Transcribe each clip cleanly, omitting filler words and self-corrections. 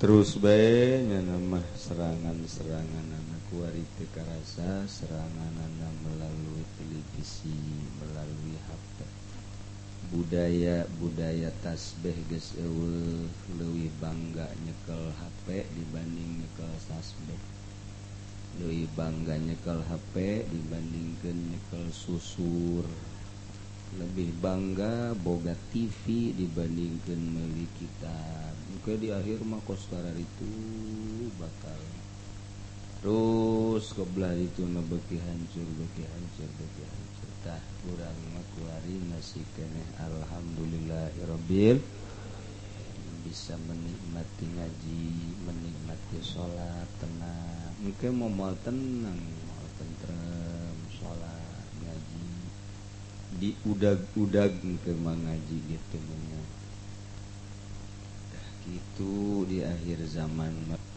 Terus bae nya mah serangan-serangan anak kuari teu karasa, serangan melalui televisi, melalui HP. Budaya-budaya tasbih geus eueuh, leuwih bangga nyekel HP dibanding nyekel tasbih. Leuwih bangga nyekel HP dibandingkeun nyekel susur. Lebih bangga boga TV dibandingkeun meuli kitab. Engke di akhir mah kos itu bakal terus kebelah itu na beuki hancur, beuki hancur, beuki hancur. Tah urang mah kuari masih keneh alhamdulillahirabbil bisa menikmati ngaji, menikmati sholat tenang. Engke mau moal tenang, moal tentrem sholat ngaji di udag-udag engke mah ngaji gitu mah. Tah kitu di akhir zaman.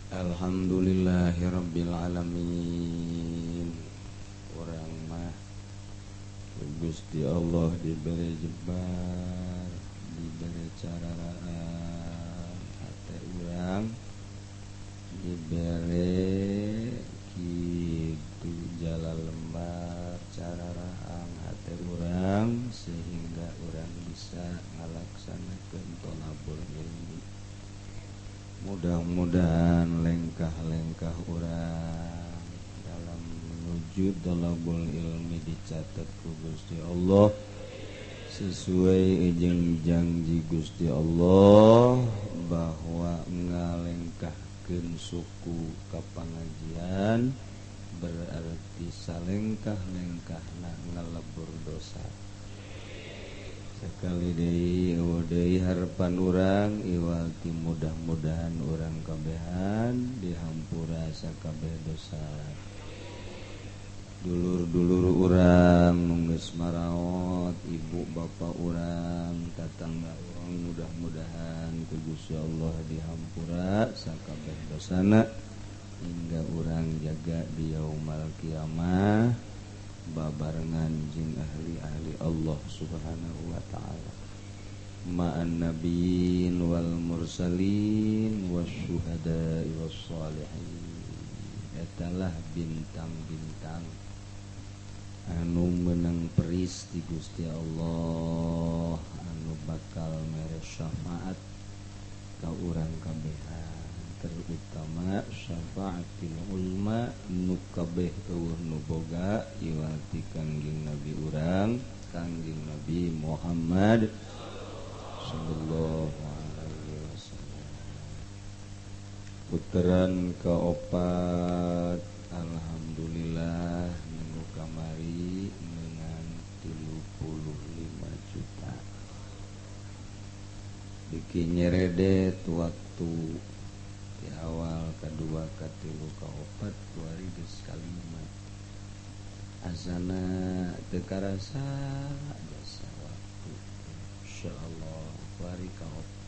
Alhamdulillahirabbil alamin. Urang mah Gusti Allah diberi jebar, diberi cararaan hate urang, diberi kitu jala lembar cararaan hate urang sehingga urang bisa ngalaksanakeun thalabul ilmi. Mudah-mudahan lengkah-lengkah urang dalam menuju thalabul ilmi dicatat ku Gusti Allah sesuai jeung janji Gusti Allah bahwa ngalengkahkeun suku ka pangajian berarti salengkah-lengkahna ngalebur dosa. Sekali deui eueuh deui harapan urang iwal ti mudah-mudahan urang kabehan dihampura sakabeh dosa. Dulur-dulur urang nu geus maraot, ibu bapa urang, tatangga urang mudah-mudahan ku Gusti Allah dihampura sakabeh dosana hingga urang jaga di yaumal kiamah babarengan jeung ahli-ahli Allah Subhanahu wa ta'ala ma'an nabiyyin wal mursalin wasyuhada'i wassalihin. Etalah bintang-bintang anu menang peris di Gusti Allah anu bakal mere syafaat ka urang kabehan, terutama syafaatil ulma nu kabeh eueuh nu boga iwati Kangjeng Nabi urang, Kangjeng Nabi Muhammad sallallahu alaihi wasallam. Puteran kaopat alhamdulillah minggu kamari dengan 35 juta. Bikin nyeredet waktu di awal kedua katilu kaopat kuari geus kalima. Azana teu karasa jasa waktu. Insyaallah kuari kaopat.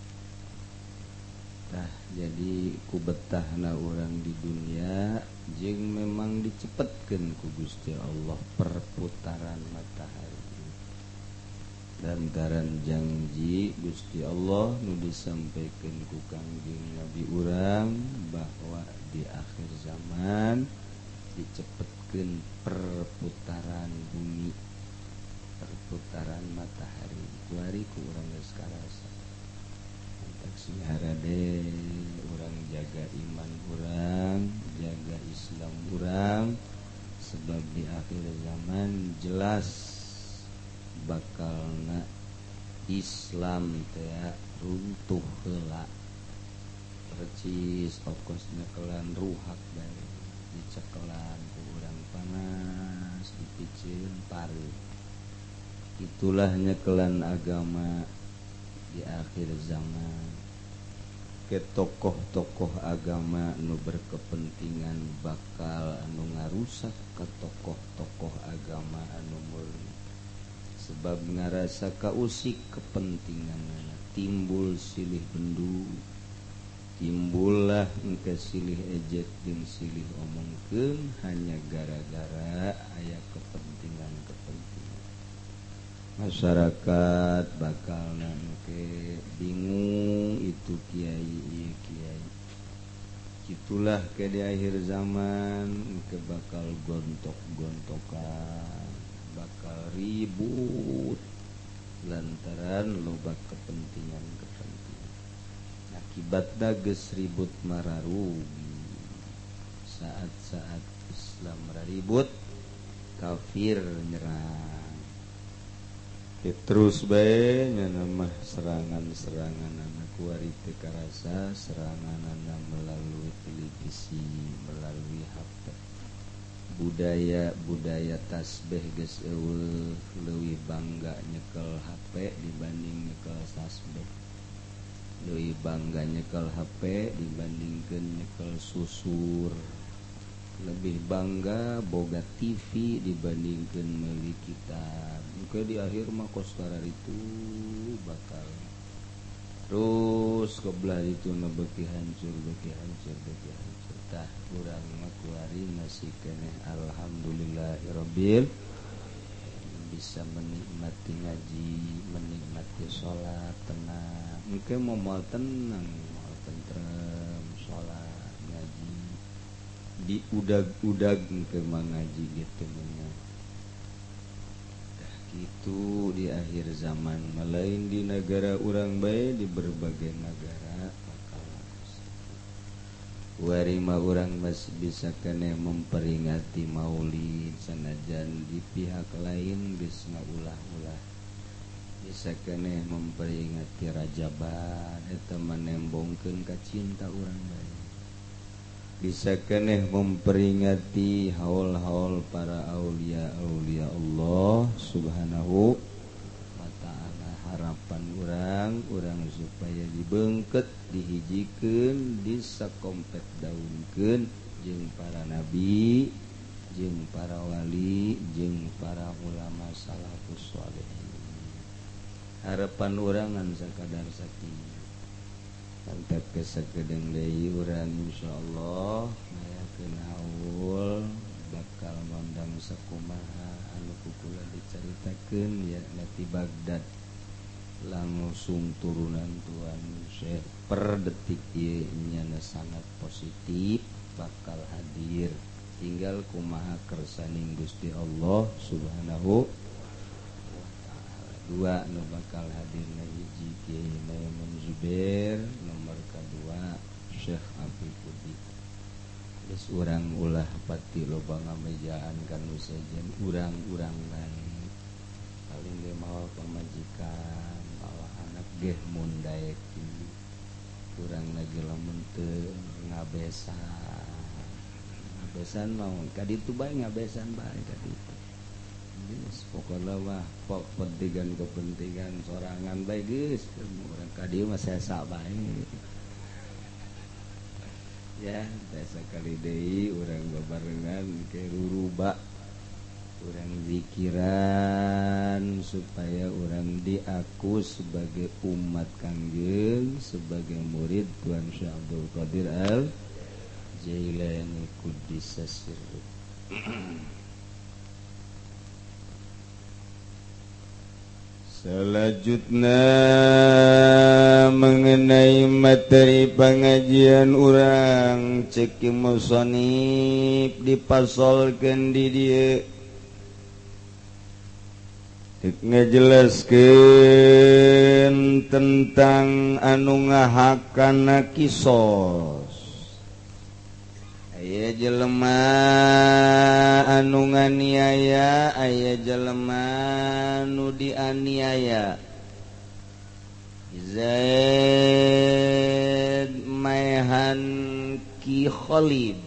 Tah jadi ku betahna urang di dunia jeung memang dicepetkeun ku Gusti Allah perputaran matahari. Lantaran janji Gusti Allah nu disampaikan ku Kangjeng Nabi urang bahwa di akhir zaman dicepetkeun perputaran bumi, perputaran matahari. Kuari ku urang geus karasa. Mantak sing harade urang jaga iman urang, jaga Islam urang, sebab di akhir zaman jelas bakalna Islam teh runtuh heula. Percis okos nyekelan ruhak bae, dicekelan ku urang panas, dipiceun pareut. Itulah nyekelan agama di akhir zaman. Ke tokoh-tokoh agama nu berkepentingan bakal anu ngarusak ke tokoh-tokoh agama anu murni. Sebab ngarasa kausik kepentingan, timbul silih bendu, timbullah engke silih ejek jeung silih omongkeun hanya gara-gara aya kepentingan-kepentingan. Masyarakat bakal engke bingung itu kiai ieu kiai. Itulah ke di akhir zaman ke bakal gontok-gontokan, bakal ribut lantaran loba kepentingan-kepentingan. Akibatna geus ribut mararugi. Saat-saat Islam ribut, kafir nyerang. Terus bae nya mah serangan-serangan anak kuari teu karasa, serangan anak melalui televisi, melalui HP. Budaya-budaya tasbih geus eueuh, leuwih bangga nyekel HP dibanding nyekel tasbih. Leuwih bangga nyekel HP dibandingkeun nyekel susur. Lebih bangga boga TV dibandingkan meuli kitab. Engke di akhir mah kos itu bakal terus kebelah itu na beuki hancur, beuki hancur, beuki hancur. Tah urang mah kuari masih keneh alhamdulillahirabbil bisa menikmati ngaji, menikmati sholat tenang. Engke mau moal tenang, moal tentrem sholat ngaji. Diudag-udag ke mangaji gitu nya. Dah gitu di akhir zaman melain di negara urang bae di berbagai negara bakal warima urang masih bisa kene memperingati maulid sanajan di pihak lain geus ngaulah-ulah. Bisa kene memperingati rajaban eta manembongkeun ka cinta urang bae. Bisa keneh memperingati haul-haul para aulia-aulia Allah subhanahu wa ta'ala. Harapan urang supaya dibengket, dihijikeun, disakompet daunkeun jeung para nabi, jeung para wali, jeung para ulama salafus saleh. Harapan urang ngan sakadar sakieu. Mantap kesakedeng deui urang insyaallah ngayakeun haul bakal ngondang sakumaha anu kukula dicaritakeun ya ti Baghdad langsung turunan Tuan Syekh per detik ieu nyana sangat positif bakal hadir tinggal kumaha kersaning Gusti Allah Subhanahu wa ta'ala. Dua nu bakal hadirna hiji Kiai Maimun Zubair, nomor kedua Syekh Afifuddin. Geus urang ulah pati loba ngamejaan kan nu sejen urang-urang bae. Paling ge mawa pamajikan, mawa anak geh mun daek. Urang lagi lamun teu ngabesan. Ngabesan mau ka ditu bae ngabesan bae ka ditu. Geus pokona mah kepentingan sorangan bae geus urang ka dieu mah sesa bae. Ya, desa kali deui urang babarengan ke ruruba. Urang zikiran supaya urang diaku sebagai umat Kangjeng, sebagai murid Tuan Syekh Abdul Qadir Al Jailani Quddisa Sirruh. Selanjutnya mengenai materi pengajian urang cek musonib dipasolkeun di dieu cek ngajelaskeun tentang anu ngahakana kisos. Aya jelema anu nganiaya, aya jelema nu dianiaya. Zaid maehan Ki Khalid.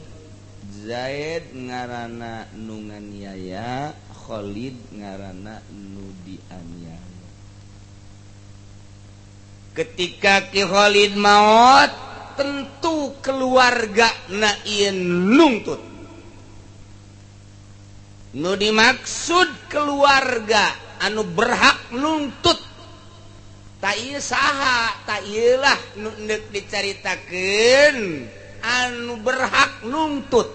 Zaid ngaranna nu nganiaya, Khalid ngaranna nu dianiaya. Ketika Ki Khalid maot, tentu keluarga na ieu nungtut. Nu dimaksud keluarga anu berhak nuntut ta ieu saha, ta ieu lah nu neuk dicaritakeun anu berhak nuntut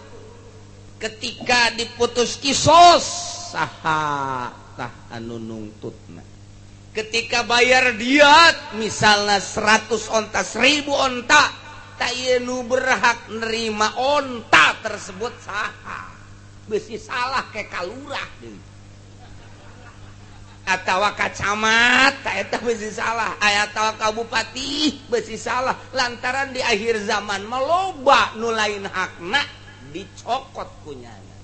ketika diputus kisos saha tah anu nungtutna. Ketika bayar diat misalnya 100 onta 1000 onta Ta ieu nu berhak nerima onta tersebut saha? Besi salah ke kalurah deui. Atawa ka camat, ta eta besi salah. Atawa ka bupati besi salah. Lantaran di akhir zaman mah loba nu lain hakna dicokot kunyana.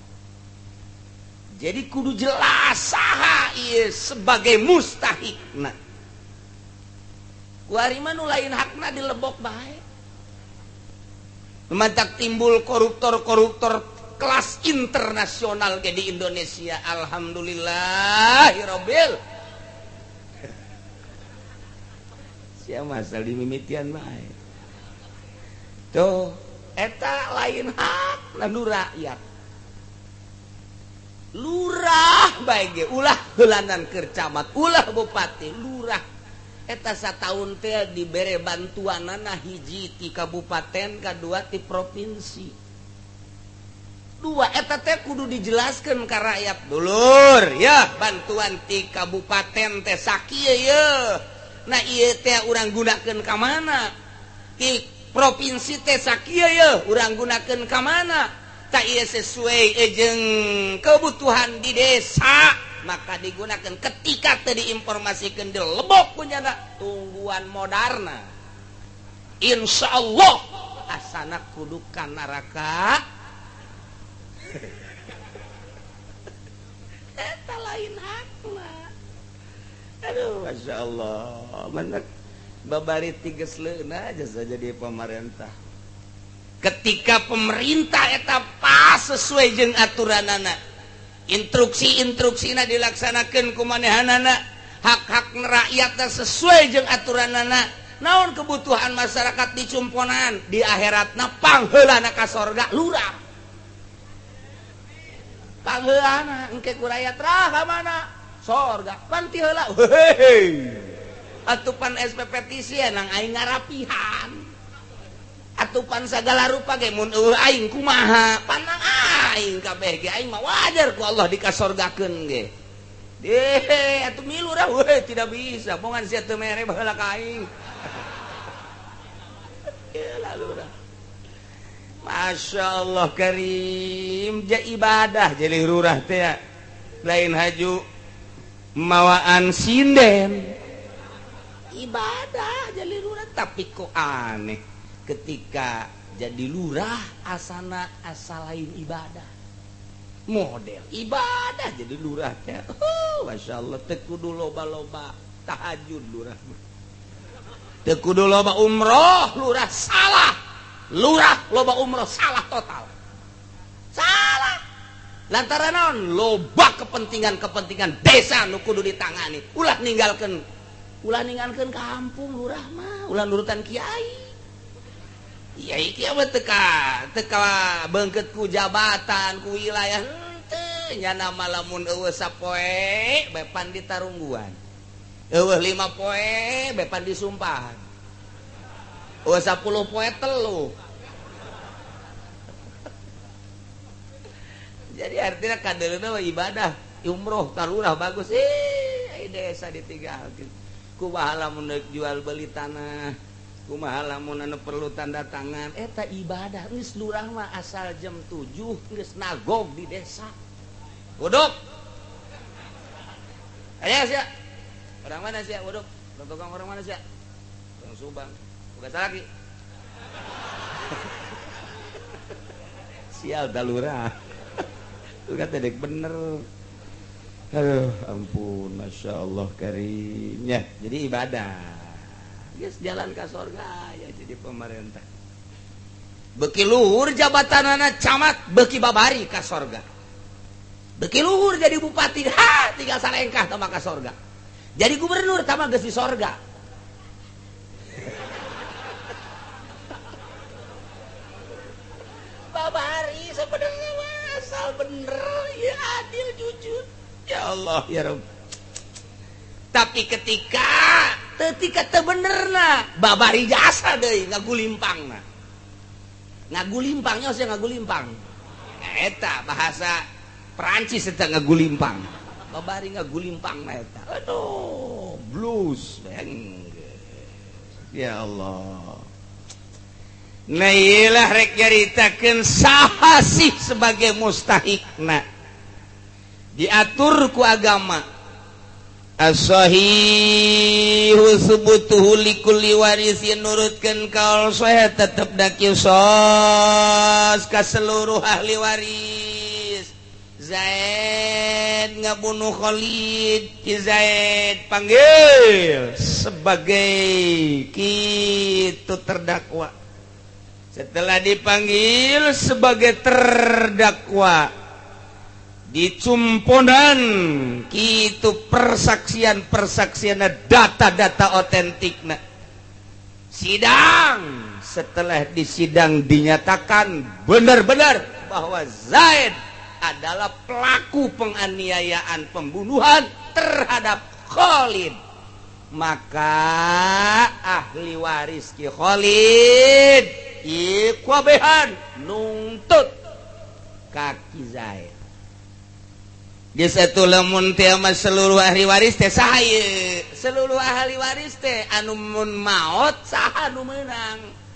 Jadi kudu jelas saha ieu sebagai mustahikna. Kuari mah nu lain hakna dilebok bae. Matak timbul koruptor-koruptor kelas internasional ke di Indonesia. Alhamdulillahirabbil. Sia masal dimimitian bae. Tuh eta lain hak nu rakyat. Lurah bae ge ulah heulanan keur camat, ulah bupati, lurah. Eta sataun teh dibere bantuanana hiji ti kabupaten, kadua ti provinsi. Dua eta teh kudu dijelaskeun ka rakyat dulur ya, bantuan ti kabupaten teh sakieu ye. Nah ieu teh urang gunakeun ka mana? Ti provinsi teh sakieu ye, urang gunakeun ka mana? Ta ieu sesuai jeung kebutuhan di desa. Maka digunakan ketika tadi diinformasikan di lebok punya tungguan moderna. Insya Allah asana kudukan neraka. Eta lain hakna. Aduh, masya Allah. Mana babari tiges leuna aja saja di pemerintah. Ketika pemerintah eta pas sesuai jeung aturanana. Instruksi-instruksina dilaksanakan ku manehanana, hak-hak rakyatna sesuai jeung aturanana. Naon kebutuhan masyarakat dicumponan di akhiratna pangheulana ka sorga lurah. Pangheulana engke ku rakyat rah ka mana? Sorga. Pan ti heula. Heuheuh. Atupan SPP petisi nang aing ngarapihan. Atupan sagala rupa ge mun eueuh aing kumaha? Panang aing kabeh ge aing mah wajar ku Allah dikasorgakeun ge. Deh, atuh milu rah weh tidak bisa. Bongan sia teu mere baheula ka aing. Ieu lurah. Masya Allah karim ja ibadah jadi lurah teh lain haju mawaan sinden. Ibadah jadi lurah tapi kok aneh. Ketika jadi lurah asana asal lain ibadah. Model ibadah jadi lurah teh. Oh, Masya Allah teu kudu loba-loba tahajud lurah. Teu kudu loba umroh lurah salah. Lurah loba umroh salah total. Salah. Lantaran naon loba kepentingan-kepentingan desa nu kudu ditangani. Ulah ninggalkeun kampung lurah mah, ulah nurutan kiai. Ya iki mah teka beungkeut ku jabatan ku wilayah henteu nyana mah lamun eueuh sapoe bepan ditarungguan. Eueuh 5 poe bepan disumpahan. Eueuh 10 poe telu. Jadi artinya kadeuleuna ibadah umroh tarurah bagus ih desa ditinggalkeun. Kumaha lamun jual beli tanah, kumaha lamun anu perlu tanda tangan eta ibadah geus lurah mah asal jam 7 geus nagog di desa. Godok. Aya sia. Orang mana sia godok? Tukang orang mana sia? Orang Subang. Bukan salaki. Sial da lurah. Lu kata dek bener. Aduh, ampun, Masya Allah karimnya. Jadi ibadah. Geus jalan ka sorga ya jadi pemerintah. Beki luhur jabatanana camat, beki babari ka sorga. Beki luhur jadi bupati, ha tinggal salengkah tambah ka sorga. Jadi gubernur tambah geus di sorga. Babari sebenarnya asal bener ya adil jujur. Ya Allah ya Rabb. Tapi ketika teu benerna babari jasa deui ngagulimpangna. Ngagulimpangnya sia ngagulimpang. Eta bahasa Perancis eta ngagulimpang. Babari ngagulimpang na eta. Aduh, blues. Ya Allah. Nah iyalah rek nyaritakeun saha sih sebagai mustahikna diatur ku agama. As-sahihu subutuhu likulli warisin nurutkeun kaul sahih tetep da kisos ka seluruh ahli waris. Zaid ngabunuh Khalid, Ki Zaid panggil sebagai kitu terdakwa. Setelah dipanggil sebagai terdakwa dicumponan kitu persaksian-persaksian data-data otentikna. Sidang, setelah disidang dinyatakan benar-benar bahwa Zaid adalah pelaku penganiayaan pembunuhan terhadap Khalid. Maka ahli waris Ki Khalid ikuabehan nungtut kaki Zaid. Geus atuh lamun teh mah seluruh ahli waris teh saha ieu? Seluruh ahli waris teh anu mun maot saha nu meunang?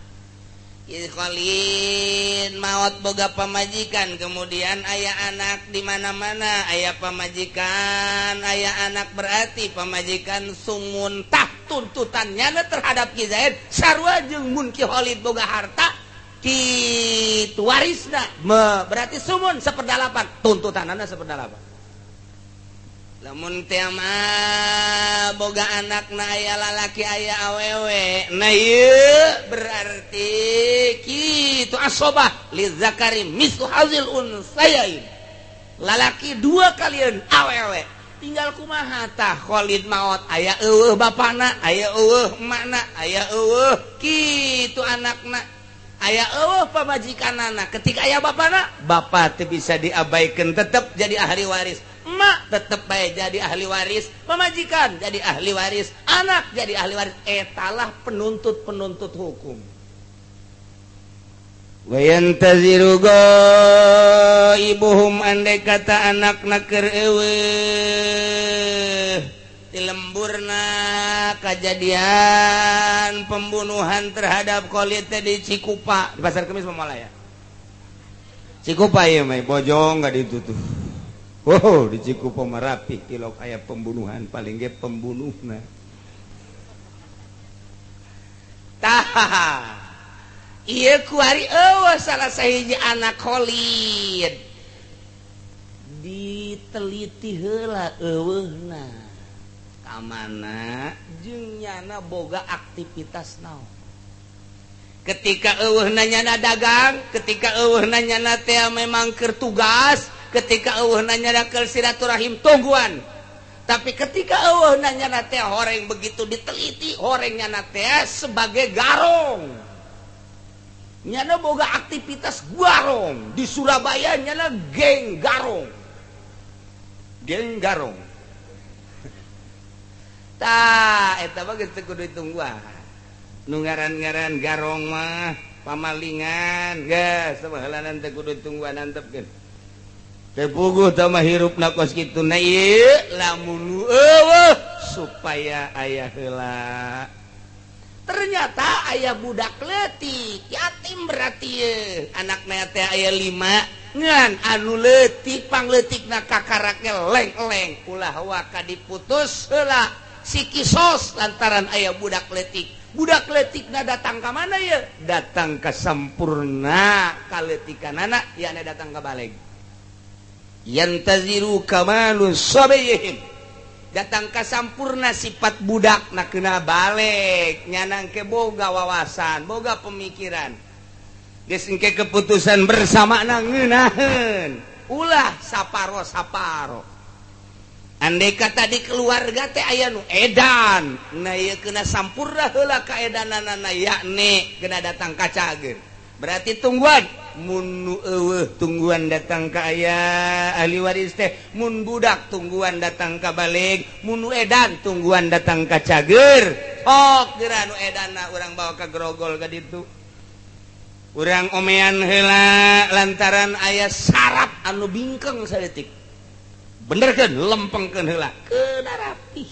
Ki Khalid maot boga pamajikan, kemudian aya anak di mana-mana, aya pamajikan, aya anak, berarti pamajikan sumuntah tuntutannya terhadap Ki Zaid sarua jeung mun Ki Khalid boga harta kitu warisna berarti sumun seperdalapan tuntutanana seperdalapan. Lamun teh mah boga anakna aya lalaki aya awewe, nah ieu berarti kitu asobah lizakari mislu hazil unsayain, lalaki dua kalian awewe. Tinggal kumaha tah Khalid maot aya eueuh bapana, aya eueuh emakna, aya eueuh kitu anakna, aya eueuh pamajikanana. Ketika aya bapana, bapa teu bisa diabaikan, tetep jadi ahli waris. Emak tetep bae jadi ahli waris, pamajikan jadi ahli waris, anak jadi ahli waris. Etalah penuntut-penuntut hukum. Wa yantaziru ibuhum andai kata anak keur eueuh di lemburna kejadian pembunuhan terhadap Khalid teh di Cikupa, di Pasar Kemis Mamalaya. Cikupa ieu mah bojong enggak ditutup. Oh, di Cikupa mah rapi tilok aya pembunuhan paling ge pembunuhna. Tah, ieu kuari eueuh salah sahiji anak Khalid. Diteliti heula eueuhna. Ka mana jeung nyana boga aktivitas naon. Ketika eueuhna nyana dagang, ketika eueuhna nyana teh memang keur tugas, ketika eueuhna nyana keur silaturahim tungguan. Tapi ketika eueuhna nyana teh horeng begitu diteliti, horeng nyana teh sebagai garong. Nyana boga aktivitas garong di Surabaya, nyana geng garong. Geng garong. Tah eta mah geus teu kudu ditungguan. Nu ngaran-ngaran garong mah pamalingan geus sabahalanan teu kudu ditungguan antepkeun. Teu puguh tah mah hirupna kos kitu na ieu lamun eueuh supaya aya heula. Ternyata aya budak leutik yatim berarti ye. Anakna teh aya 5 ngan anu leutik pangleutikna kakaraknya leng-leng ulah waka diputus heula si kisos lantaran aya budak leutik. Budak leutikna datang ka mana ye? Datang ka sampurna kaleutikanana yakni datang ka baleg. Yantaziru kamalun sabayhim, datang ka sampurna sifat budak na kena balik nyanang ke boga wawasan, boga pemikiran. Geus engke keputusan bersama na ngeunaheun, ulah saparo-saparo. Andai kata di keluarga teh aya nu edan, nah ieu kena sampurna heula kaedananana yakni kena datang ka cager. Berarti tungguan mun nu eueuh tungguan datang ka aya ahli waris teh, mun budak tungguan datang ka balig, mun nu edan tungguan datang ka cager. Sok geura nu edanna urang bawa ka grogol ka ditu. Urang omean heula lantaran aya sarap anu bingkeng saeutik. Benerkeun lempengkeun heula keuna rapih.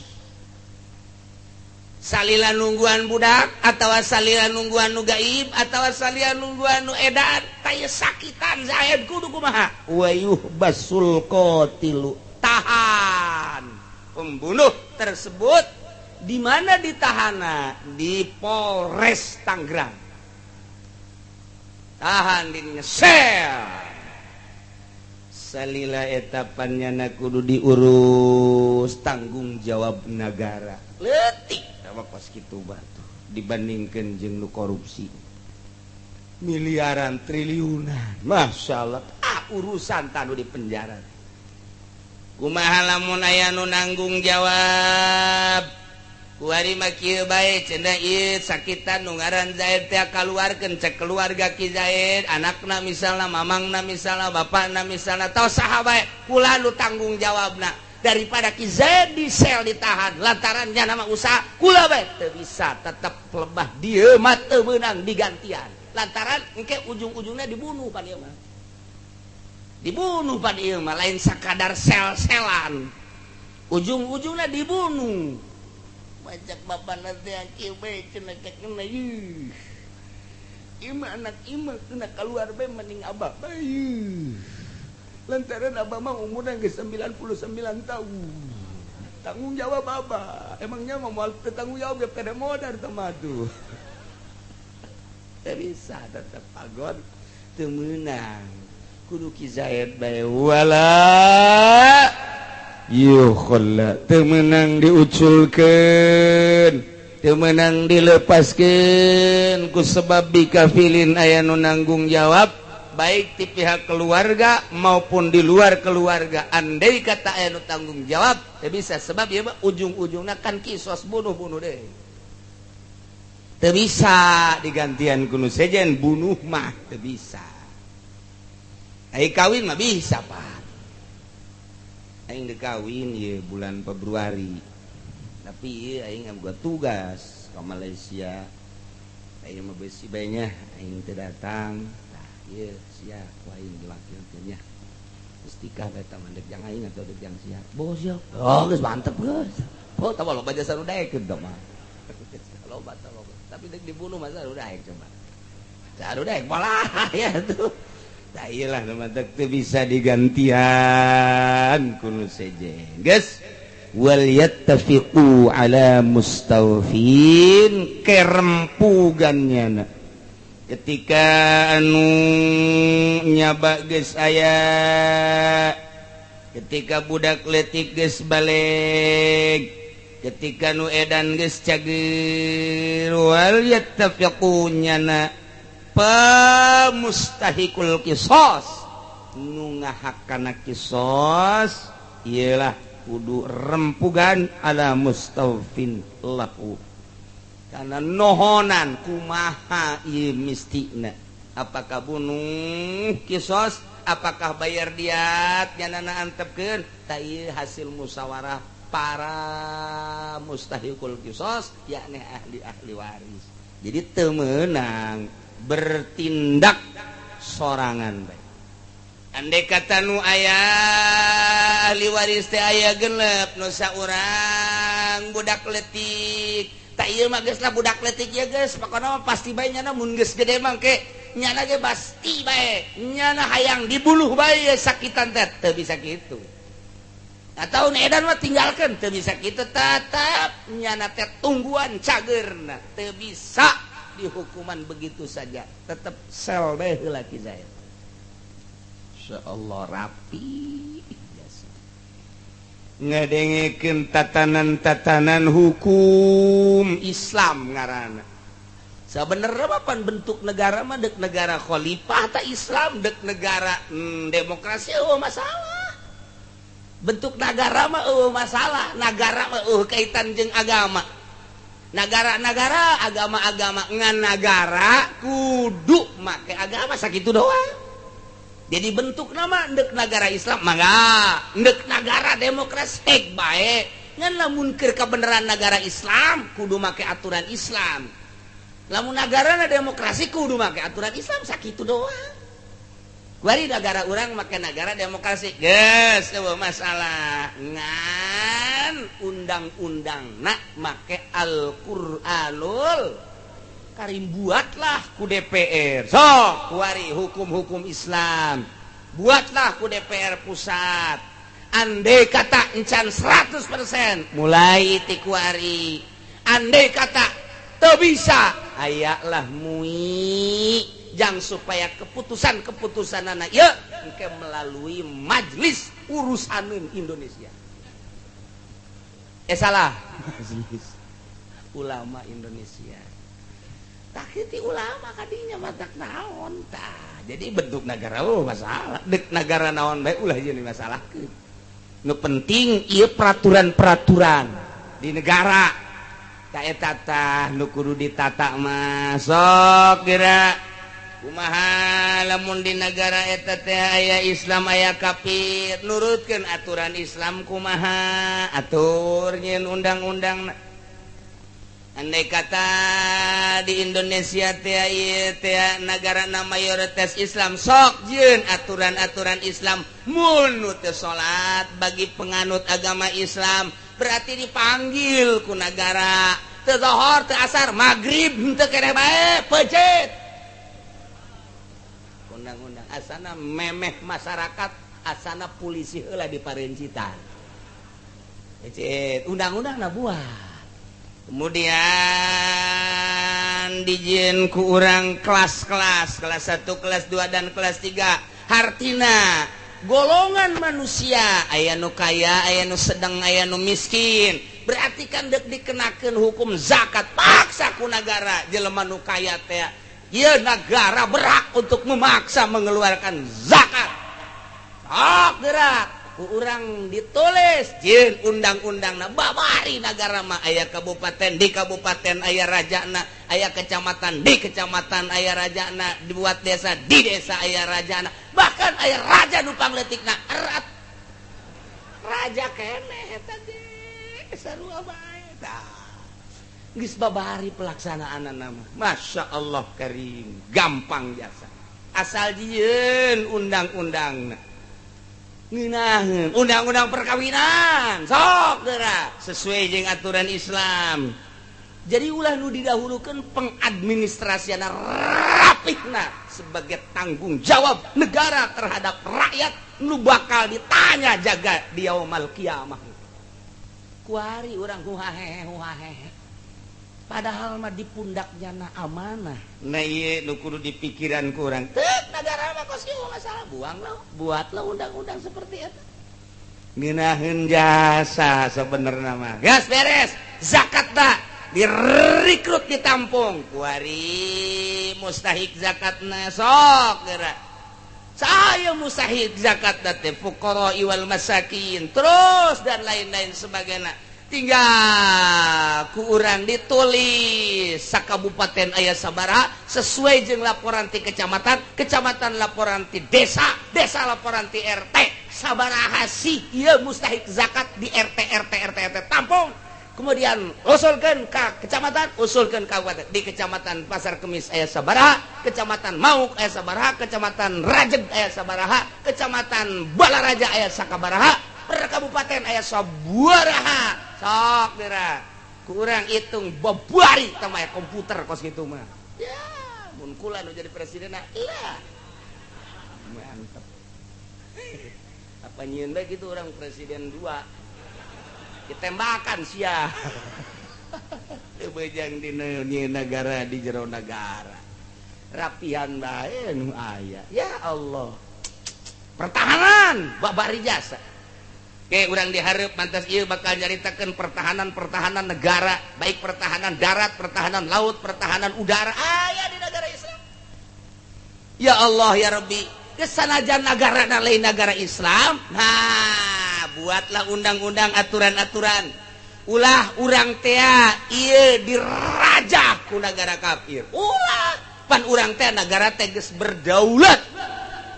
Salila nungguan budak atawa salila nungguan nu gaib atawa salila nungguan nu edan taya sakitan Zaid kudu kumaha wayuh basul qatilu tahan pembunuh tersebut. Di mana ditahana? Di Polres Tangerang. Tahan di sel. Salila eta panyana kudu diurus tanggung jawab negara. Leutik pas kitu batu dibandingkan jeung nu korupsi miliaran triliunan. Masya Allah, urusan tanu di penjara. Kumaha lamun aya nu nanggung jawab? Kuari mah kieu bae cenah ieu sakitan nu ngaran Zaid teh kaluarkeun cek keluarga Ki Zaid, anakna misalna, mamangna misalna, bapakna misalna, tau saha bae kula nu tanggung jawabna. Daripada Ki Zaid di sel ditahan lantaran nya nama usaha kula bae teu bisa tetep lebah dieu mah teu meunang digantian lantaran engke ujung-ujungnya dibunuh pan ieu mah. Dibunuh pan ieu mah lain sakadar sel-selan, ujung-ujungnya dibunuh. Macak bapak nanti kieu bae cenah kena ieu ieu mah anak ieu mah kena keluar bae mending abah bae. Lantaran abah mah umurna geus 99 tahun. Tanggung jawab abah. Emangnya mau moal teu tanggung jawab ge pada modar teh mah tuh. Teu bisa tetep pagon teu meunang. Kudu Ki Zaid bae wala yukhalla teu meunang diuculkeun, teu meunang dilepaskeun ku sebab bikafilin aya nu nanggung jawab baik di pihak keluarga maupun di luar keluarga. Andai kata aya nu tanggung jawab teu bisa sebab ieu mah ujung-ujungna kan kisos bunuh-bunuh deh. Teu bisa digantian ku nu sejen bunuh mah teu bisa. Ai kawin mah bisa Pak. Aing deuk kawin ieu bulan Februari. Tapi ieu aing boga tugas ka Malaysia. Aing mah besi bae nya aing teu datang. Iya, sia ku aing diwakilkeun nya. Geus tikah bae tah dek jang aing atau dek jang sia. Bos sia. Oh, geus mantep geus. Oh, tah loba jasa nu daekeun tah mah. Loba tah loba. Tapi dek dibunuh masa nu daek coba. Saru daek malah ya tuh. Tah ieu lah nu mantep teu bisa digantian ku nu sejen. Geus wal yattafiqu ala mustawfin kerempugannya na. Ketika anu nyaba geus aya, ketika budak leutik geus balik, ketika nu edan geus cager wal yattafiqu nyana pemustahikul kisos nu ngahakana kisos iyalah kudu rempugan ala mustawfin lahu. Karena nohonan kumaha ieu mistina, apakah bunuh kisos, apakah bayar diat nyanana antepkeun, ta ieu hasil musyawarah para mustahikul kisos yakni ahli-ahli waris. Jadi teu meunang bertindak sorangan bae. Andai kata nu aya ahli waris teh aya genep nu saurang budak leutik. Tak ieu mah geus lah budak leutik ieu geus pokona mah pasti bae nyana mun geus gede mah ke nyana ge pasti bae nyana hayang dibunuh bae sakitan teh teu bisa kitu. Atau nu edan mah tinggalkeun teu bisa kitu tetep nyana teh tungguan cageurna teu bisa dihukuman begitu saja tetep sel bae heula Ki Zaid. Insyaallah rapi ngadengekeun tatanan-tatanan hukum Islam ngaranna. Sabenerna mah pan bentuk negara mah deuk negara khalifah ta Islam, deuk negara demokrasi eueuh masalah. Bentuk negara mah eueuh masalah, nagara mah eueuh kaitan jeung agama. Nagara-nagara agama-agama ngan nagara kudu make agama sakitu doang. Jadi bentuk nama ndek negara Islam mangga, ndek negara demokrasi hek bae. Ngan lamun keur kabeneran negara Islam kudu make aturan Islam. Lamun negara demokrasi kudu make aturan Islam sakitu doang. Kuari negara urang make negara demokrasi geus eueuh masalah ngan undang-undang nak make Al-Qur'anul Karim buatlah ku DPR sok kuari hukum-hukum Islam buatlah ku DPR pusat andai kata encan 100% mulai ti kuari andai kata teu bisa ayalah MUI jang supaya keputusan-keputusan anak ya engke melalui Majelis Urusaneun Indonesia salah Majelis Ulama Indonesia tak kitu ulama kadinya matak naon tah jadi bentuk negara oh masalah dek negara naon bae ulah jadi masalahkeun nu penting ieu peraturan-peraturan di negara ta eta tah nu kudu ditata mah sok geura kumaha lamun di negara eta teh aya Islam aya kafir nurutkeun aturan Islam kumaha atur nyieun undang-undang andai kata di Indonesia teh ieu teh negara na mayoritas Islam sok jieun aturan-aturan Islam mun nu teu salat bagi penganut agama Islam berarti dipanggil ku negara teu zohor teu asar magrib henteu keneh bae peuncit undang-undang asana memeh masyarakat asana polisi heula diparencitan undang-undang na buat kemudian dijieun ku urang kelas-kelas kelas 1 kelas 2 dan kelas 3 hartina golongan manusia aya nu kaya aya nu sedang aya nu miskin berarti kan dek dikenakeun hukum zakat paksa ku negara jelema nu kaya teh ieu negara berhak untuk memaksa mengeluarkan zakat sok gerak ku urang ditulis jieun undang-undangna babari negara mah aya kabupaten di kabupaten aya rajana aya kecamatan di kecamatan aya rajana dibuat desa di desa aya rajana bahkan aya raja nu pangleutikna erat raja keneh eta ge sarua bae tah geus babari pelaksanaanna mah Masya Allah karim gampang jasa asal jieun undang-undangna ngeunaheun undang-undang perkawinan sok geura sesuai jeung aturan Islam jadi ulah nu didahulukeun pengadministrasiana rapihna sebagai tanggung jawab negara terhadap rakyat nu bakal ditanya jaga di yaumul kiamah kuari urang huhahehe huhahehe padahal mah di pundaknya na amanah nah ieu nu kudu dipikiran ku urang teu negara mah kos kieu masalah buanglah buatlah undang-undang seperti itu ngeunaheun jasa sebenarnya mah gas beres zakat tak direkrut ditampung kuari mustahik zakatna sok geura saya mustahik zakat teh fuqara wal masakin terus dan lain-lain sebagainya tinggal ku urang ditulis sakabupaten aya sabaraha sesuai jeung laporan ti kecamatan kecamatan laporan ti desa desa laporan ti RT sabaraha sih ieu mustahik zakat di RT RT RT RT tampung kemudian usulkan ke kecamatan usulkan ke kabupaten di kecamatan Pasar Kemis aya sabaraha kecamatan Mauk aya sabaraha kecamatan Rajeg aya sabaraha kecamatan Balaraja aya sakabaraha per kabupaten aya sabaraha sok geura kurang hitung babari tah aya komputer kos kitu mah ya mun kula nu jadi presiden lah mantep apa nyieun bae kitu urang presiden dua ditembakan sia teu bejang di negara di jero negara rapihan bae nu aya ya Allah pertahanan babari jasa oke urang dihareup mantas ieu bakal nyaritakeun pertahanan-pertahanan negara baik pertahanan darat pertahanan laut pertahanan udara aya di negara Islam ya Allah ya Rabbi kesanajan negara lain negara Islam nah buatlah undang-undang aturan-aturan ulah urang tea ieu dirajah ku negara kafir ulah pan urang teh negara teh geus berdaulat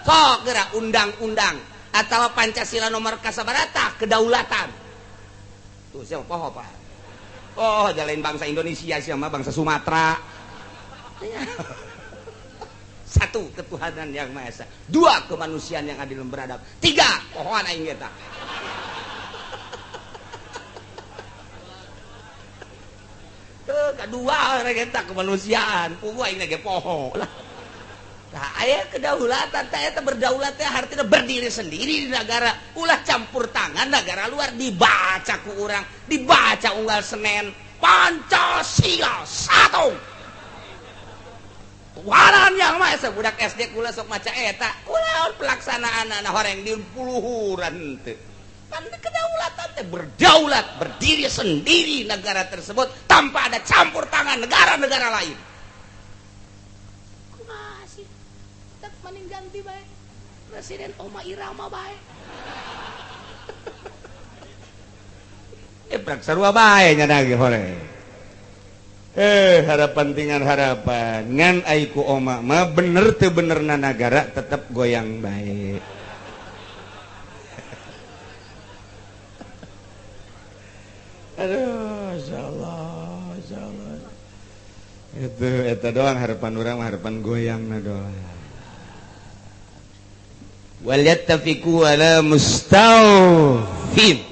sok geura undang-undang atau Pancasila nomor kasabarata kedaulatan tuh siapa poho Pak oh jalan bangsa Indonesia siapa bangsa Sumatera Satu, ketuhanan yang Maha Esa. Dua, kemanusiaan yang adil dan beradab. Tiga, pohoan aing eta. Kedua eta kemanusiaan, puguh aing ge poho lah. Nah, aya kedaulatan teh eta berdaulat teh artinya berdiri sendiri di negara, ulah campur tangan negara luar dibaca ku urang, dibaca unggal Senin Pancasila satu. Tuhanan yang Maha Esa budak SD kula sok maca eta, kula pelaksanaan anak horeng di puluhuran teh. Kan kedaulatan teh berdaulat, berdiri sendiri negara tersebut tanpa ada campur tangan negara-negara lain. Mending ganti bae Presiden Oma Irama bae. Prak sarua bae nya ge hore. Harapan tingan harapan ngan ai ku Oma mah bener teu benerna nagara tetep goyang bae. Aduh, insyaallah, insyaallah. Itu eta doang harapan urang, harapan goyangna doang. Wal yattafiqu ala mustawfin.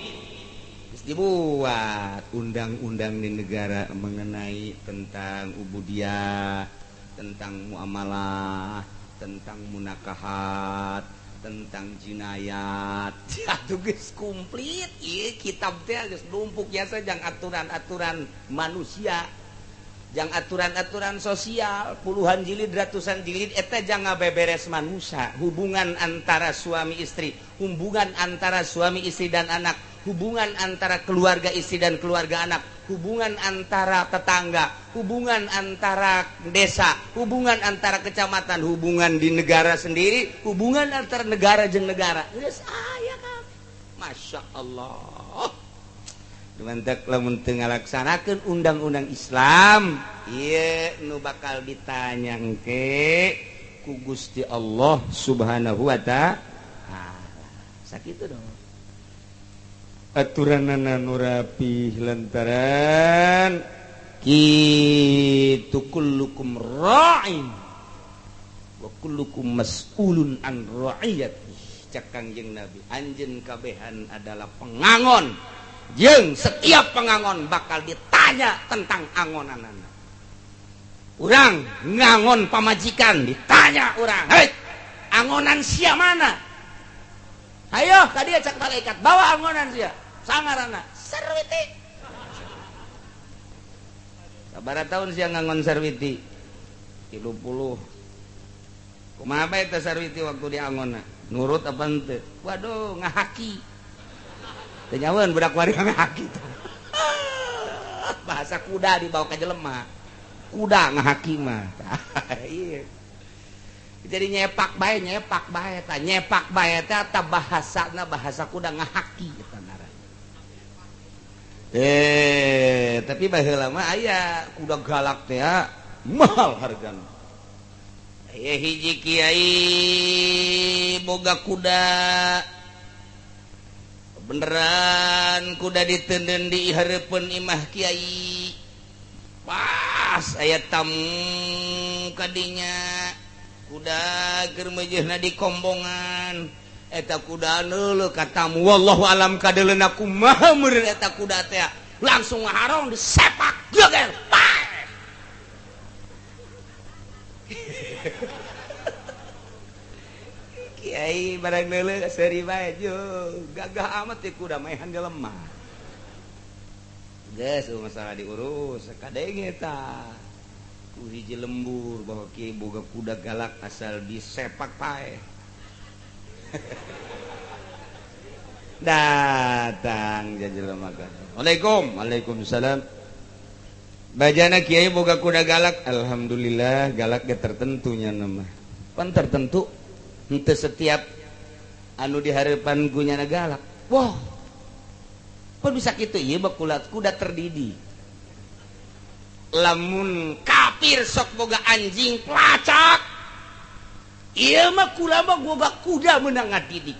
Dibuat undang-undang di negara mengenai tentang ubudiyah, tentang muamalah, tentang munakahat, tentang jinayat. Atuh geus komplit ieu kitab teh geus numpuk biasa jang aturan-aturan manusia, jang aturan-aturan sosial, puluhan jilid, ratusan jilid eta jang ngabeberes manusia, hubungan antara suami istri, hubungan antara suami istri dan anak, hubungan antara keluarga istri dan keluarga anak, hubungan antara tetangga, hubungan antara desa, hubungan antara kecamatan, hubungan di negara sendiri, hubungan antara negara jeung negara. Geus aya kabeh. Masya Allah. Dumantek lamun teu ngalaksanakeun undang-undang Islam, ieu nu bakal ditanya engke ku Gusti Allah Subhanahu wa ta'ala. Sakitu dong. Aturanana nu rapih lantaran kitu kullukum ra'in wa kullukum mas'ulun an ra'iyati. Cak Kangjeng Nabi, anjeun kabehan adalah pengangon, jeung setiap pengangon bakal ditanya tentang angonanana. Urang ngangon pamajikan ditanya urang, "Hei, angonan sia mana?" Ayo ka dieu cak malaikat, bawa angonan sia. Sangarana Sarwiti. Sabaraha tahun sia ngangon Sarwiti? 30. Kumaha bae teh Sarwiti waktu diangonna? Nurut apa henteu? Waduh, ngahaki. Teu nyaweun budak wari ngahaki. Bahasa kuda dibawa ka jelema. Kuda ngahaki mah. Iya. Jadi nyepak bae tah, nyepak bae teh eta bahasana bahasa kuda ngahaki eta ngaranna. Tapi baheula mah aya kuda galak teh mahal hargana. Aya hiji kiai boga kuda. Beneran kuda ditenden di hareupeun imah kiai. Pas aya tamu kadinya kuda keur meujeuhna di kombongan. Eta kuda neuleuh ka tamu, wallahu alam kadeuleuna kumaha meureun eta kuda teh. Langsung ngaharong disepak geger. Kiai barang neuleuh seuri bae gagah amat teh kuda maehan jelema. Geus masalah diurus kadenge tah. Ku hiji lembur bahwa kiai boga kuda galak asal disepak pae. Datang jelema ka. Waalaikum, waalaikumsalam. Bajana kiai boga kuda galak, alhamdulillah galak ge tertentunya nama. Pan tertentu henteu setiap anu dihareupan gunyana galak. Wah. Pan bisa kitu ieu mah kuda terdidik. Lamun kafir sok boga anjing pelacak. Ieu mah kula mah boga kuda meunang ngadidik.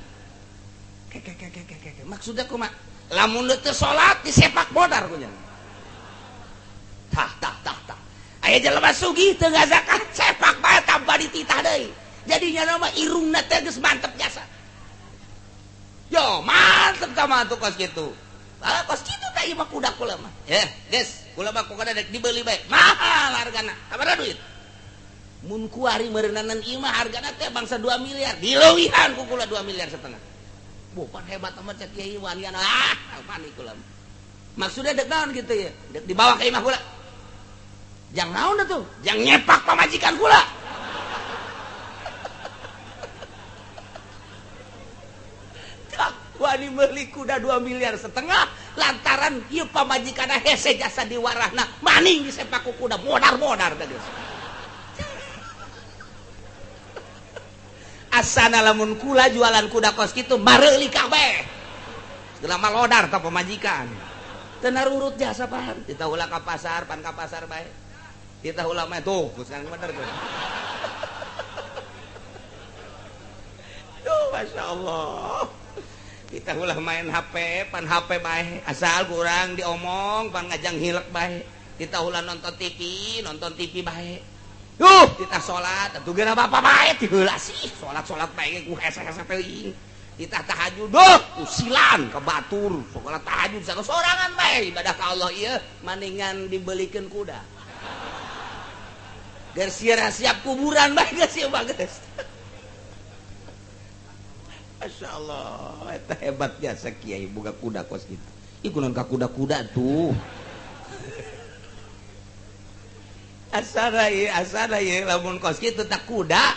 Keke. Maksudna kumaha? Lamun teu salat disepak bodar kunya. Tah. Aya jelema sugih teu ngazakat sepak bae tambah dititah deui. Jadinya nama irungna teh geus mantep jasa. Yo mantep ka mah tuh kos kitu. Ah kos kitu tah ieu mah kuda kula mah. Ya, geus kula mah kuda dek dibeli bae. Mahal hargana. Sabaraha duit? Mun kuari meureunanan ieu mah hargana teh bangsa 2 miliar. Dileuwihan ku kula 2,5 miliar. Bukan hebat amat cek kiai wanian. Ah, panik kula. Maksudnya dek naon gitu ya? Dek dibawa ka imah kula. Jang naon atuh? Jang nyepak pamajikan kula. Wani meuli kuda 2,5 miliar lantaran ieu pamajikanna hese jasa diwarahna maning disepak ku kuda modar-modar teh geus. Asana lamun kula jualan kuda kos kitu mareuli kabeh. Segala malodar ka pamajikan. Teu narurut jasa pan. Kita ulah ka pasar, pan ka pasar bae. Kita ulah mah tuh, geus bener tuh. Duh, Masya Allah. Kita ulah main HP, pan HP bae. Asal kurang diomong, pan ngajang hilek bae. Kita ulah nonton TV bae. Duh, kita salat, atuh geura bapa bae tiheula sih. Salat-salat bae ku hese-hese teuing. Kita tahajud, duh, usilan ka batur. Salat tahajud sasorangan bae ibadah ka Allah ieu maningan dibelikeun kuda. Geus siap kuburan bae geus ieu mah geus. Masya Allah, eta hebat jasa kiai boga kuda kos kitu. Ih kunaon ka kuda-kuda tuh. Asana ieu lamun kos kitu tak kuda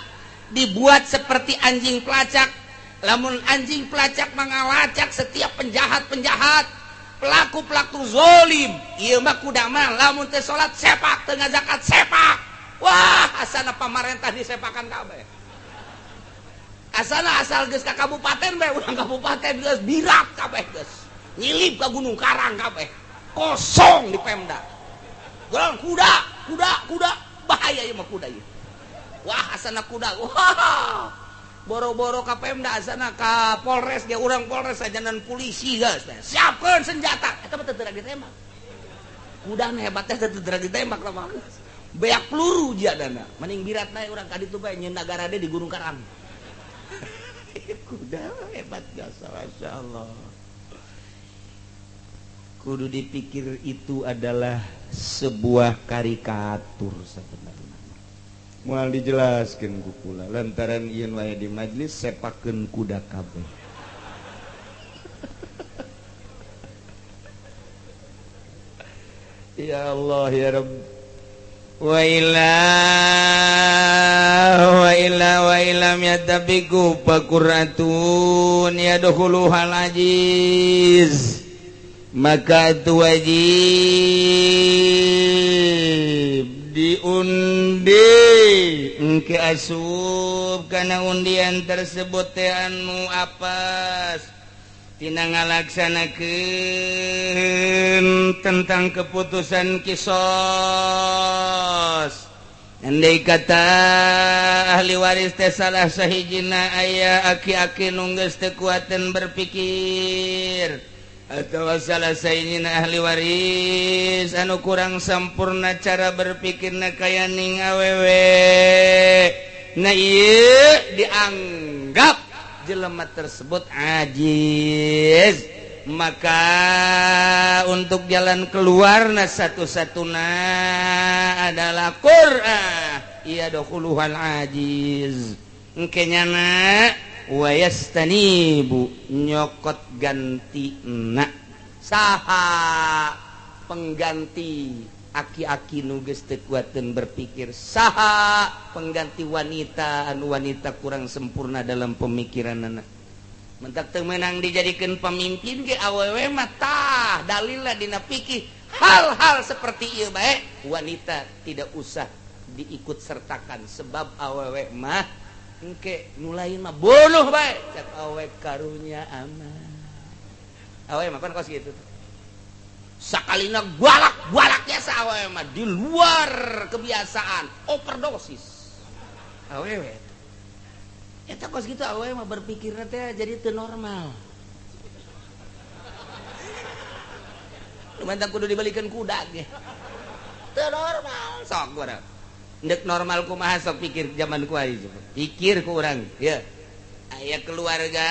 dibuat seperti anjing pelacak. Lamun anjing pelacak mangalacak setiap penjahat-penjahat, pelaku-pelaku zolim. Ieu mah kuda mah lamun teu salat sepak, teu ngazakat sepak. Wah, asana pamarentah disepakan kabeh. Asana asal geus ka kabupaten bae urang kabupaten geus birat kabeh geus. Nyilip ka Gunung Karang kabeh. Kosong di Pemda. Golongan kuda, kuda, kuda, bahaya ieu mah kuda ieu. Wah, asana kuda. Wah. Boro-boro ka Pemda asana ka Polres ge urang Polres sajanan polisi geus. Siapkeun senjata. Eta mah teu teu ditembak. Kuda nu hebat teh teu teu ditembak lah mah. Beak peluru jadana. Mending birat bae urang ka ditu bae nyeun nagara di Gunung Karang. Kuda hebat jasa, Masya Allah. Kudu dipikir itu adalah sebuah karikatur sebenarnya. Moal dijelaskeun ku kula lantaran ieu wae di majelis sepakeun kuda kabeh. Ya Allah ya Rabb. Wa illa wa illa wa illam yatabiku fakuratun yadkhuluhal ajiz, maka itu wajib diundi engke asup kana undian tersebut teh anu apes tina ngalaksanakeun tentang keputusan kisos. Andai kata ahli waris teh salah sahijina aya aki-aki nu geus teu kuateun berpikir atau salah sahijina ahli waris anu kurang sampurna cara berpikirna kaya ning awewe, nah ieu dianggap jelema tersebut ajiz, maka untuk jalan keluarna satu-satuna adalah Qur'an. Iya dokhuluhal ajiz engke nyana wa yastanibu nyokot ganti na saha pengganti aki-aki nu geus teu kuateun berpikir, saha pengganti wanita anu wanita kurang sempurna dalam pemikiranana. Mentak teu meunang dijadikeun pemimpin ge awewe mah tah dalilna dina fikih hal-hal seperti ieu bae wanita tidak usah diikut sertakan sebab awewe mah engke nu lain mah bunuh bae cak awewe karunya aman. Awewe mah kan kos kitu. Sakalina galak-galak biasa awewe mah di luar kebiasaan, overdosis. Awewe. Eta kos kitu awewe mah berpikirna teh jadi teu normal. Lumantan kudu dibalikan kuda ge. Teu normal sok urang. Ndek normal kumaha sok pikir zaman kuari pikir ku urang ya. Aya keluarga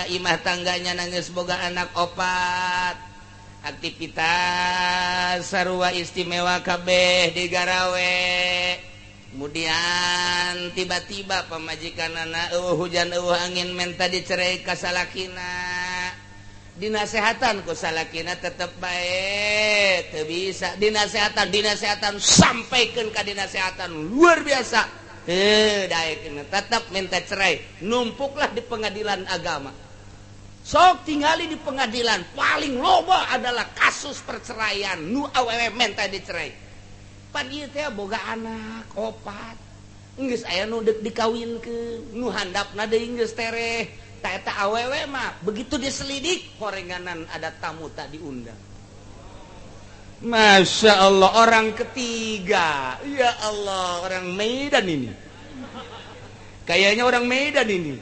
imah tangganya nangis boga anak opat. Aktivitas sarua istimewa kabeh di garawe. Kemudian tiba-tiba pamajikanana eueuh hujan eueuh angin menta dicerai ka salakina. Dinasehatan ku salakina tetep bae teu bisa dinasehatan sampaikeun ka dinasehatan luar biasa teu daekeun tetep minta cerai numpuklah di pengadilan agama. Sok tingali di pengadilan paling loba adalah kasus perceraian nu awewe minta dicerai. Pan ieu teh boga anak opat geus aya nu deuk dikawinkeun nu handapna deui geus tereh. Eta awewe mah begitu diselidik horenganan ada tamu tak diundang. Masya Allah orang ketiga. Ya Allah orang Medan ini. Kayaknya orang Medan ini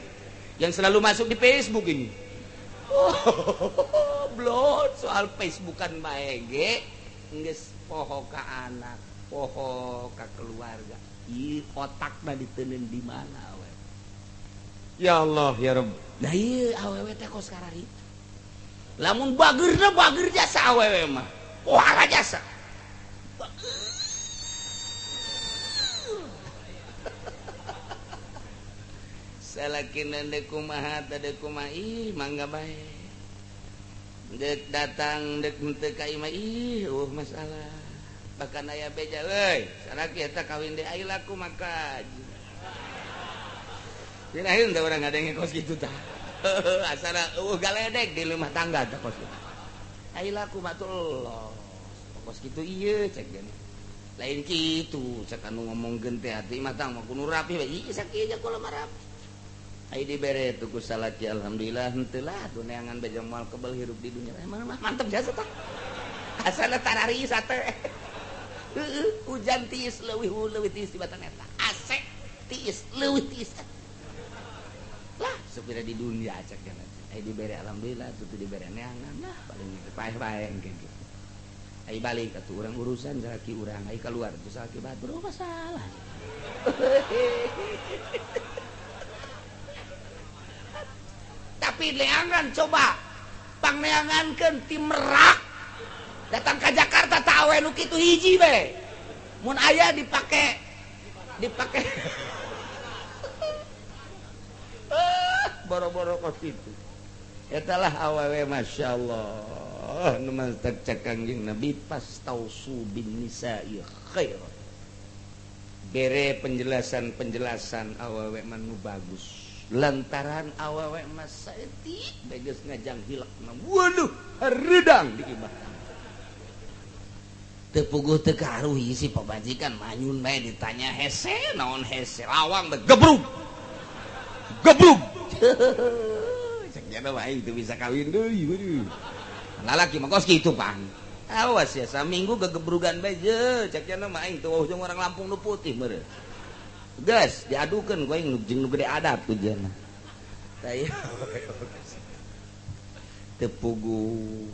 yang selalu masuk di Facebook ini. Oh, blot soal Facebookan bae ge geus poho ka anak, poho ka keluarga. Ieu otakna diteundeun di mana we? Ya Allah ya Rabb. Nah ieu awewe teh kos kararitu. Lamun bageurna bager jasa awewe mah. Wah jasa. Salakina deuk kumaha teh deuk kumaha ih mangga bae. Deuk datang deuk henteu ka imah ih eueuh masalah. Bahkan aya beja euy, salaki eta kawin deui ai laku maka. Dinahin teh urang ngadenge kos kitu tah. Asana eueuh galedek di rumah tangga tah kos kitu. Ai laku mah tuh kos kitu ieu cek geuning. Lain kitu cek anu ngomongkeun teh hati mah tang mah kudu rapi we. Ieu sakieu aja kula mah rapi. Ai dibere tuh ku salaki alhamdulillah henteu lah tuh neangan beja moal kebel hirup di dunia. Emang mah mantep jasa tah. Asana tarari sate. Heueuh hujan tiis leuwih leuwih tiis di batang eta. AC tiis leuwih tiis. Lah supira di dunia cek jangan. Ai dibere alhamdulillah tuh dibere neangan lah paling paeh-paeh engke gitu. Ai balik atuh urang urusan salaki urang ai keluar tuh salaki batur masalah. Tapi neangan coba pangneangankeun ti Merak datang ka Jakarta tak awe nu kitu hiji we. Mun aya dipake boro-boro kos kitu. Eta lah awewe masyaallah nu mantak cek Kangjeng Nabi pastausu bin nisa'i khair. Bere penjelasan-penjelasan awewe mah nu bagus. Lantaran awewe mah saeutik bae geus ngajang hilakna. Waduh, hareudang di imah. Teu puguh teu karuh si pamajikan manyun bae ditanya hese naon hese lawang bae gebrug. Gebrug. Cek jana mah aing teu bisa kawin deui waduh. Lalaki mah kos kitu pan. Awas ya saminggu gegebrugan bae je cek jana mah aing teu jeung orang Lampung nu putih meureun. Geus diadukeun ku aing jeung nu gede adat ku jana. Tah ieu teu puguh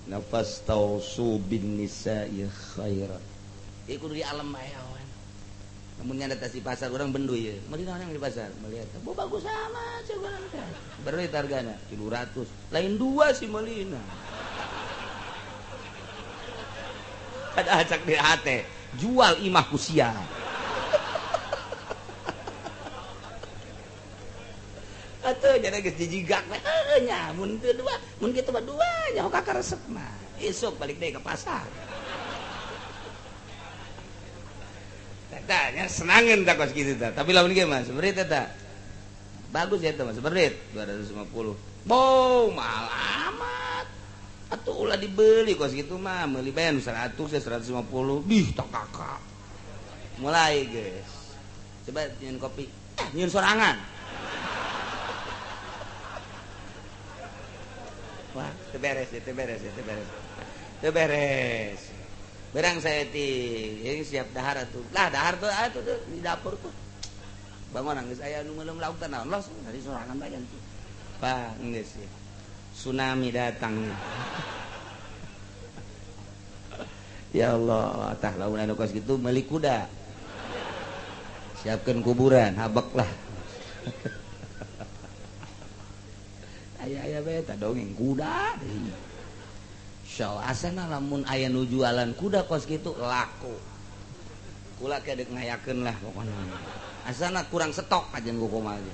nafas tausu bin nisa'i khairan. Ieu kudu di alam bae awan. Lamun nya di pasar urang bendu ieu. Meuli naon yang di pasar? Melihat. Bu bagus amat cek urang teh. Berapa hargana? 300. Lain dua si meulina. Ada acak di hate, jual imah ku sia. Atuh jadi geus jijigak we heueuh nya mun teu dua, mun kitu mah dua nya ka karesep mah. Isuk balik deui ka pasar. Tah nya senangeun tah kos kitu tah. Tapi lamun ge mah seberit eta. Bagus ya teh mah seberit 250. Bow mahal amat. Atuh ulah dibeli kos kitu mah, meuli bae nu 100 ya 150. Bih tak kakak. Mulai geus. Coba nyieun kopi. Nyieun sorangan. Wah, teu beres, teu beres, teu beres. Teu beres. Berang saya ti, ini siap dahar atuh. Lah dahar tuh atuh tuh di dapur tuh. Bangun geus aya nu meuleum lauk teh naon los dari sorangan bae tuh. Pak, geus ya. Tsunami datang. Ya Allah, tah lamun anu kos kitu meuli kuda. Siapkeun kuburan, habek lah. Aya-aya bae tah dongeng kuda. Insyaallah asana lamun aya nu jualan kuda kos kitu laku. Kula ke dek ngayakeun lah pokona. Asana kurang stok aja ku kumaha ge.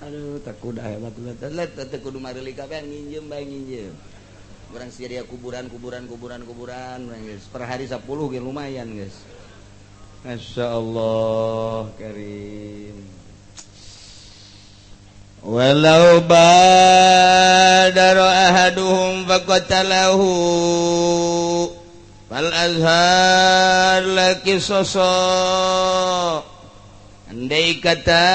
Aduh, tak kuda hebat banget. Teu kudu mareuli kabeh nginjem bae nginjem. Urang sia kuburan kuburan kuburan kuburan guys. Per hari 10 ge lumayan guys. Masyaallah karim. Walau badara ahaduhum faqatalahu fal azhar lakisoso. Andai kata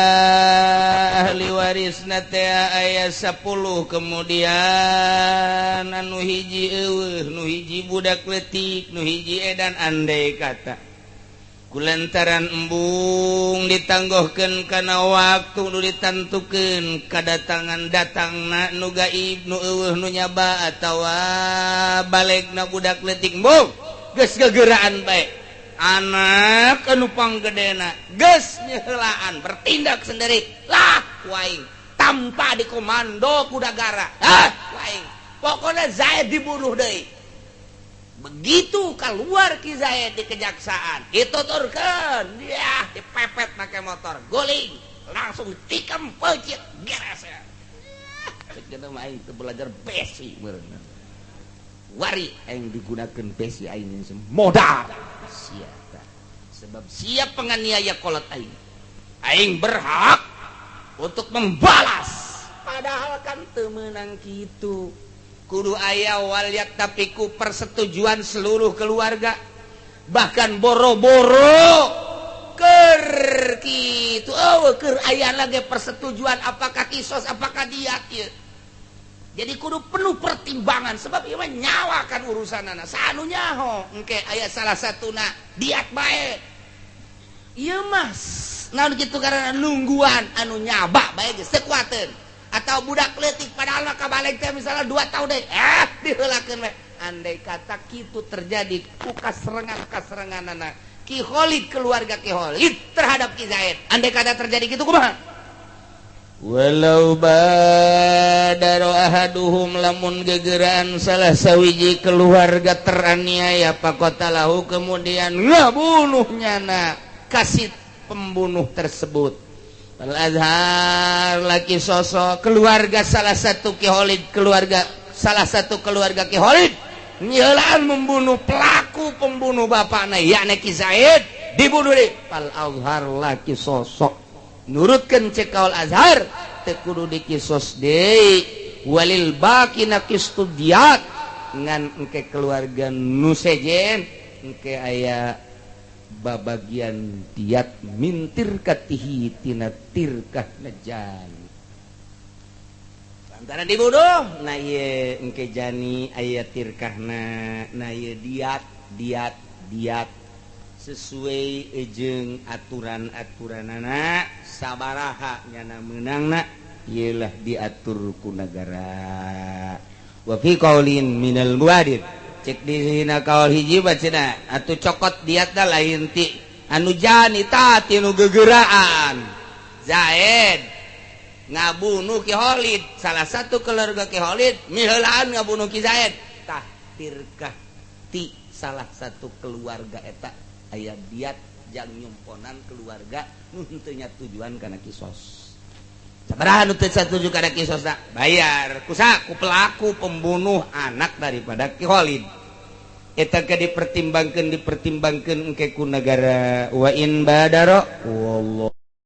ahli warisna teh aya 10 kemudian anu hiji eueuh, nu hiji budak leutik, nu hiji edan, andai kata kulantaran embung ditanggohkeun kana waktu nu ditantukeun kadatangan datangna nu gaib nu eueuh nu nyaba atawa balegna budak leutik embung geus gegeraan bae. Anak anu panggedena geus nyeuheulaan bertindak sendiri lah ku aing tanpa dikomando ku dagara ah ku aing pokona Zaid dibunuh deui. Begitu keluar Ki Zaid di kejaksaan dituturkeun dia dipepet make motor guling langsung tikam peucit geres. Cek eta mah aing teu belajar besi meureun wari aing digunakeun besi aing modal siapa sebab siap penganiaya kolot aing, aing berhak untuk membalas padahal kan teu meunang kitu. Kudu aya waliat tapi ku persetujuan seluruh keluarga bahkan boro-boro keur kitu eueuh keur aya lagi persetujuan apakah kisos apakah diat ieu. Jadi kudu penuh pertimbangan sebab ieu mah nyawa kan urusanana. Sanu nyaho engke aya salah satuna diat bae. Ieu mah naon kitu karena nungguan anu nyaba bae geus teu kuateun. Atau budak leutik padahal mah kabaleg teh misalnya 2 tahun deui diheulakeun we. Andai kata kitu terjadi ku kaserengan-kaserenganana Ki Khalid keluarga Ki Khalid terhadap Ki Zaid. Andai kata terjadi kitu kumaha? Walau badaro ahaduhum lamun gegeraan salah sawiji keluarga teraniaya faqatalahu kemudian ngabunuh nyana kasih pembunuh tersebut. Al azhar laki sosok keluarga salah satu Ki Khalid keluarga salah satu keluarga Ki Khalid nyeulaan membunuh pelaku pembunuh bapakna yakni Ki Zaid dibunuh deui. Al azhar laki sosok nurutkeun cek kaul azhar teu kudu dikisos deui walil baqina kistudiat ngan engke keluarga nu sejen engke aya babagian diat mintir katihi tina tirkah najan antara dibunuh na ieu engke jani aya tirkahna na ieu diat diat diat sesuai jeung aturan-aturanana sabaraha nyana meunangna ieulah diatur ku nagara. Wa fi qaulin minal muadid cek dina kaul hiji bacina atuh cokot diatna lain ti anu jani ta ti nu gegeraan Zaid ngabunuh Ki Khalid salah satu keluarga Ki Khalid miheulaan ngabunuh Ki Zaid tah tirkah ti salah satu keluarga eta aya diat jang nyumponan keluarga nu henteu nya tujuan kana kisos. Sabaraha nu teu satuju kana kisosna bayar kusa ku pelaku pembunuh anak daripada Ki Khalid. Eta ke dipertimbangkeun engke ku nagara wa in badara wallahu